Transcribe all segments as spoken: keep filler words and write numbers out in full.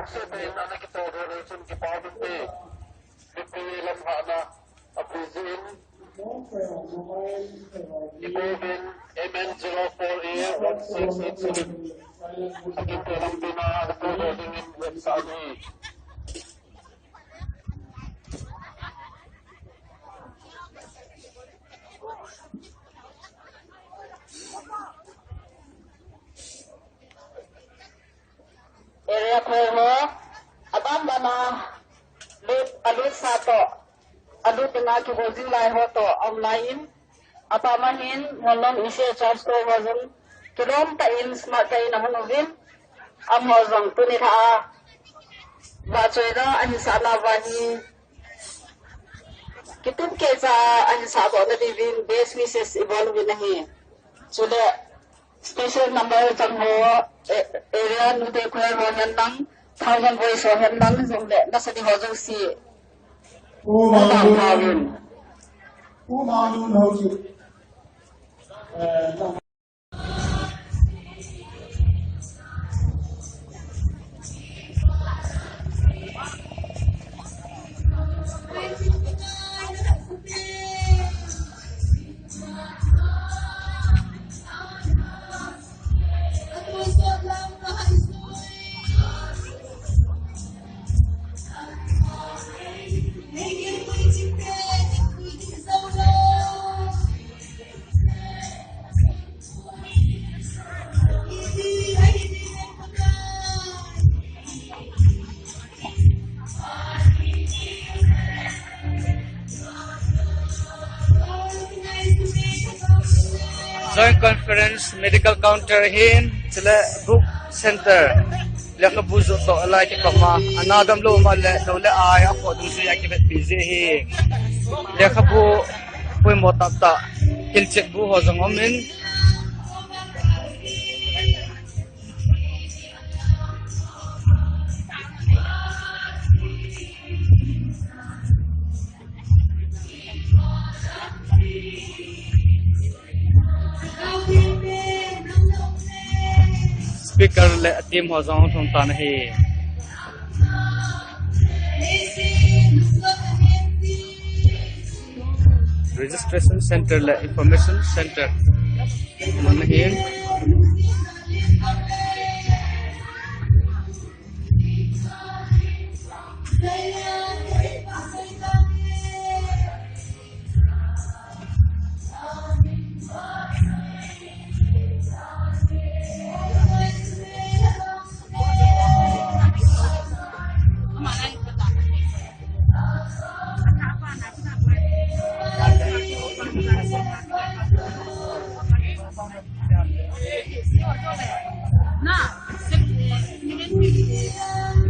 Seven ana kitoh doh leh chun kipa um inte. Mipi lamhahna a busy in. Ipo bin M N zero four A one six eight seven. Akin te lam pina ana kitoh doh dingin website hi. Area four ho, abang bana lut, alut sa toh, alut dinga kihol jing lai ho toh, aum lai in, apam a hin, Molnom E C H R store ho jong, kilom tah in, smart tah in ahung uvin, amaho jong tuni lha a, vahchoina ahin sahna uva hi, kitum keicha ahin sahdoh na diuvin, best wishes ibol uvin ahi. Chule, special number chang ho, eh, area nute choir ho hen lang, thousand voice ho hen lang, jongle, nasa di ho jouse. Nadam thauvin. Joint Conference, Medical Counter hin, chule Book Center. Lekhabu joh toh alai kikoma, ana damlou ma le, lou le ai, akhoh dungjuia kivetpi ji ahi. Lekhabu poimo tahtah, hilchet bu ho jong umin. Speaker le team ho jong lhung tan ahi. Registration center le information center. Manahin.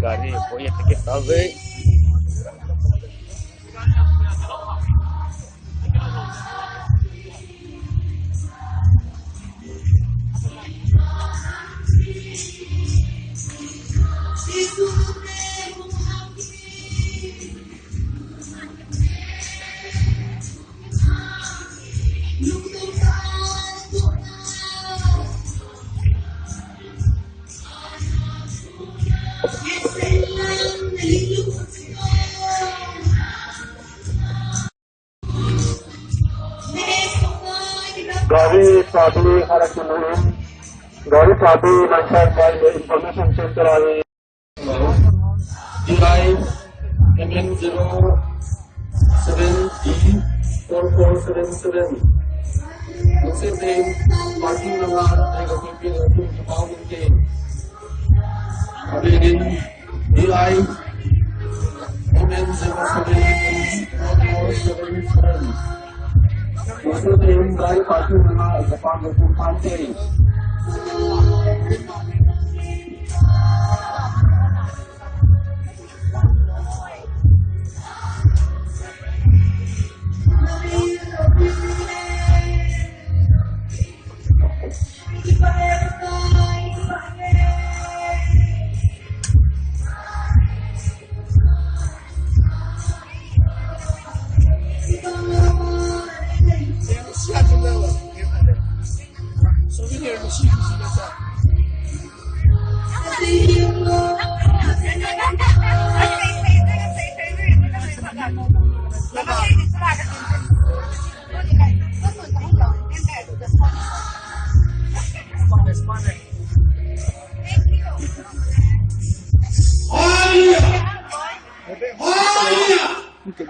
Gari po ye ticket ave. Gari sabi harak kimuin. Gari sabi langsang by the information center ali. D I M N zero seven D four four seven seven. Masih parking number negative. Abidin D I M N zero seven four four seven seven. Masih D I parking number depan Bukit Pantai.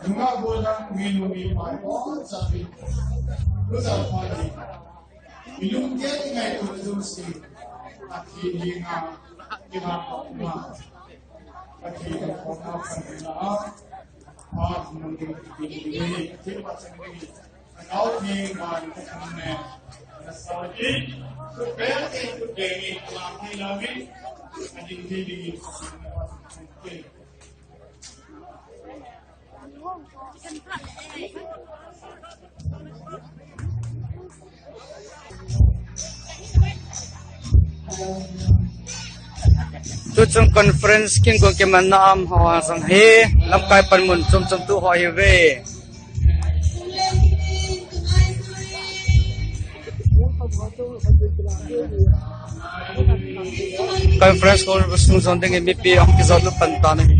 Nunga bolang mi nu mi pai ko sa pi. Ko sa pa ni. Ilung ke ni ngai tu tu si. Aki ni nga ki ha ko ma. Aki ko na pa ni na. Pa mun ni ki ni ki pa sa ni. Nau ni man ka ne. Na sa ki. Ku pe ke ku pe ni la ni la ni. Ani ni ni. Tuchung conference kin kong kimanna am ho a sang hi lamkai panmun chom chom tu ho hi ve. Conference hall sung jong ding mipi ahung kijot lut pan tan ahi.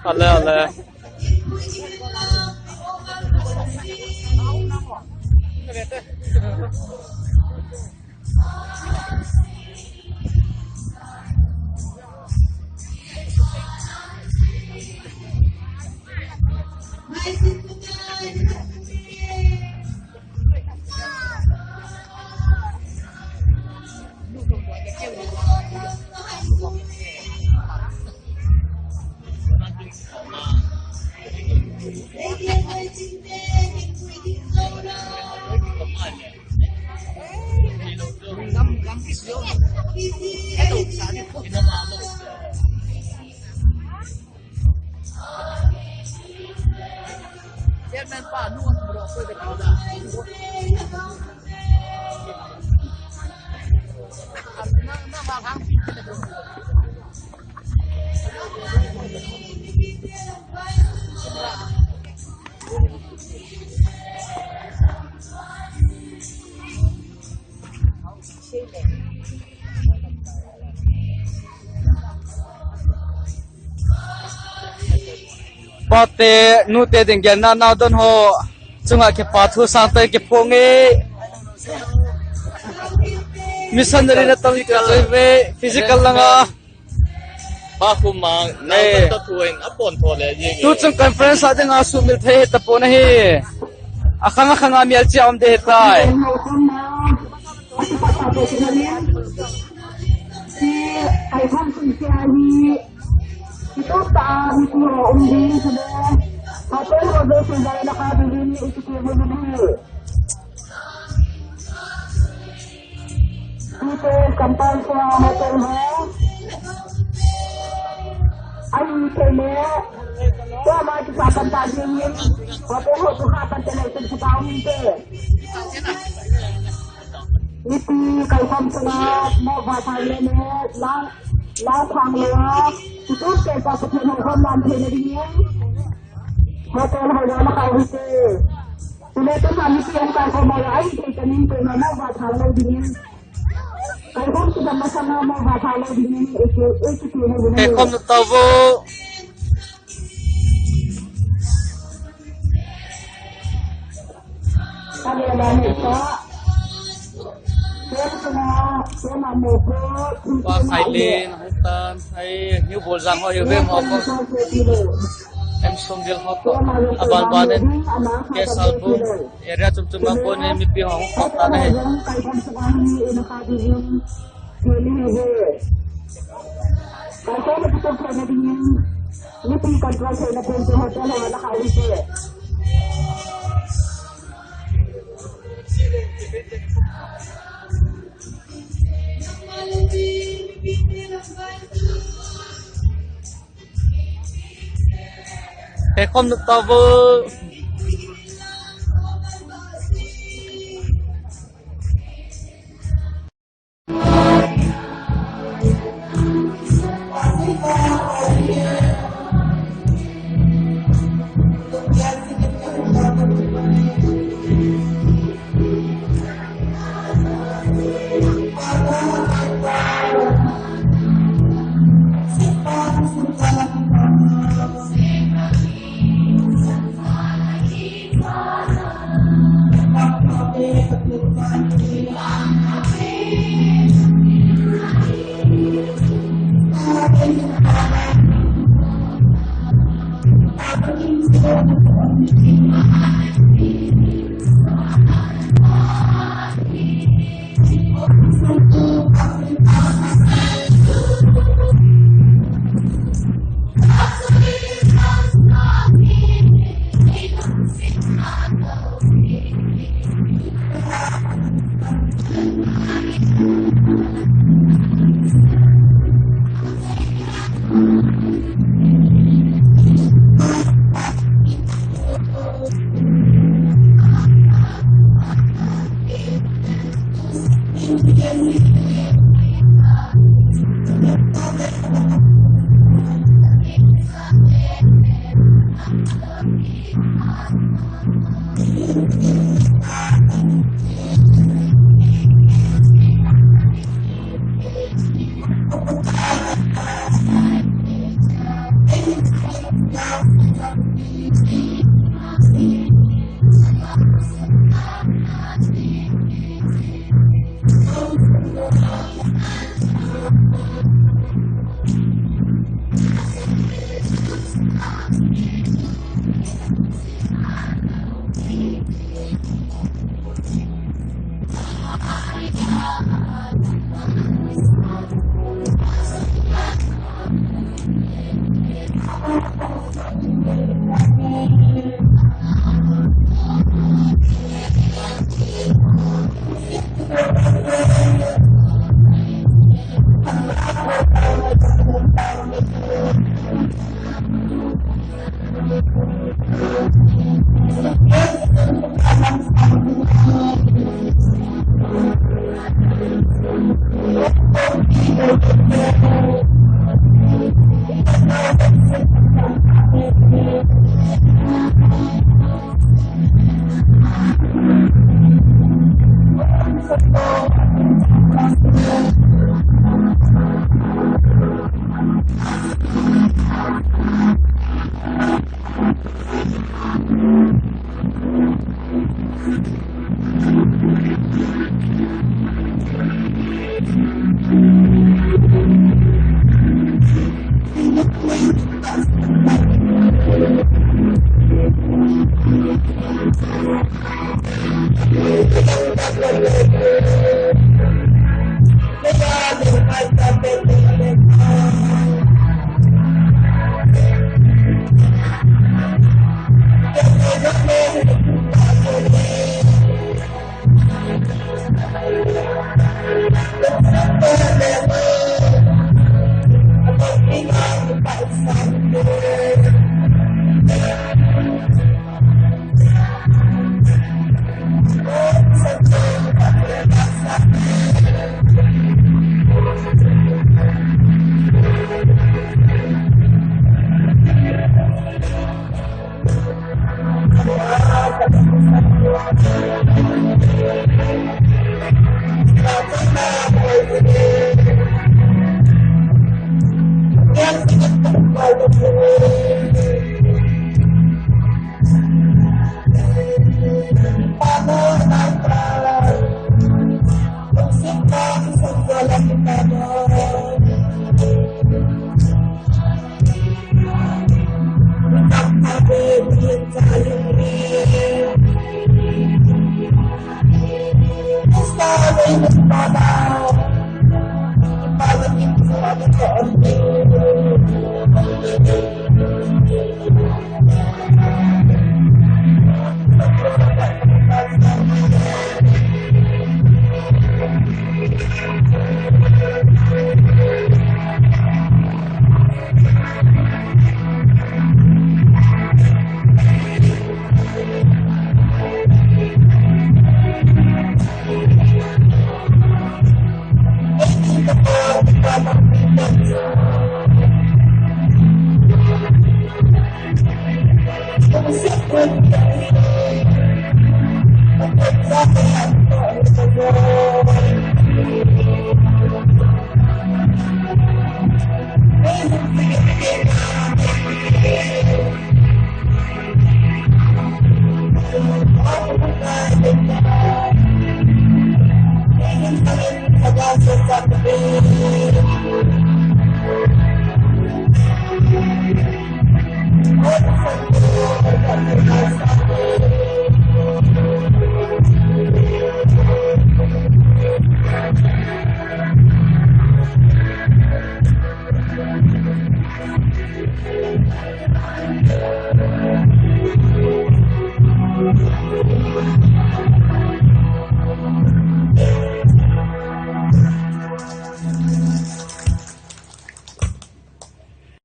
Ale, ale. Pate, nute ding gen na nau don ho. Chunga kipa thu sang te kiphong e. Missionary na tong ka choi ve, physical langa. Pa khuma, nau ta thu in a pon tho le ye. Tuchung conference a dinga sumil thei tapon ahi. Akhang akhang a mial chi a um de tai. Tuchung conference a hotel ho. Ai, tele. Tua ma kisa pan ta ding in. Hotel ho tu kha pan tele tu kisa um te. Iti kai kom sanga mo va sa le ne. Lang, lang khang lo. Tuchung te pa pa thei ho kom lam thei le ding in. Hotel ho ya na kai hi te. Tule tun a mipi hung kaikhom uva, ahi thei tanin koima mo va thang lou dingin. Kaikhom kidam masang a mo va thang lou dingin, ei, ei, ei, ei, ei, ei. Kaikhom na tao vo. Pa Khailin, Hungtan, hai, New Boljang ho, U V M ho ko. M Somdil ho ko. Aban ban in, K Salbung. Area chom chom a kon in mipi ho hung khom tan ahi. Kaikhom na tao vo.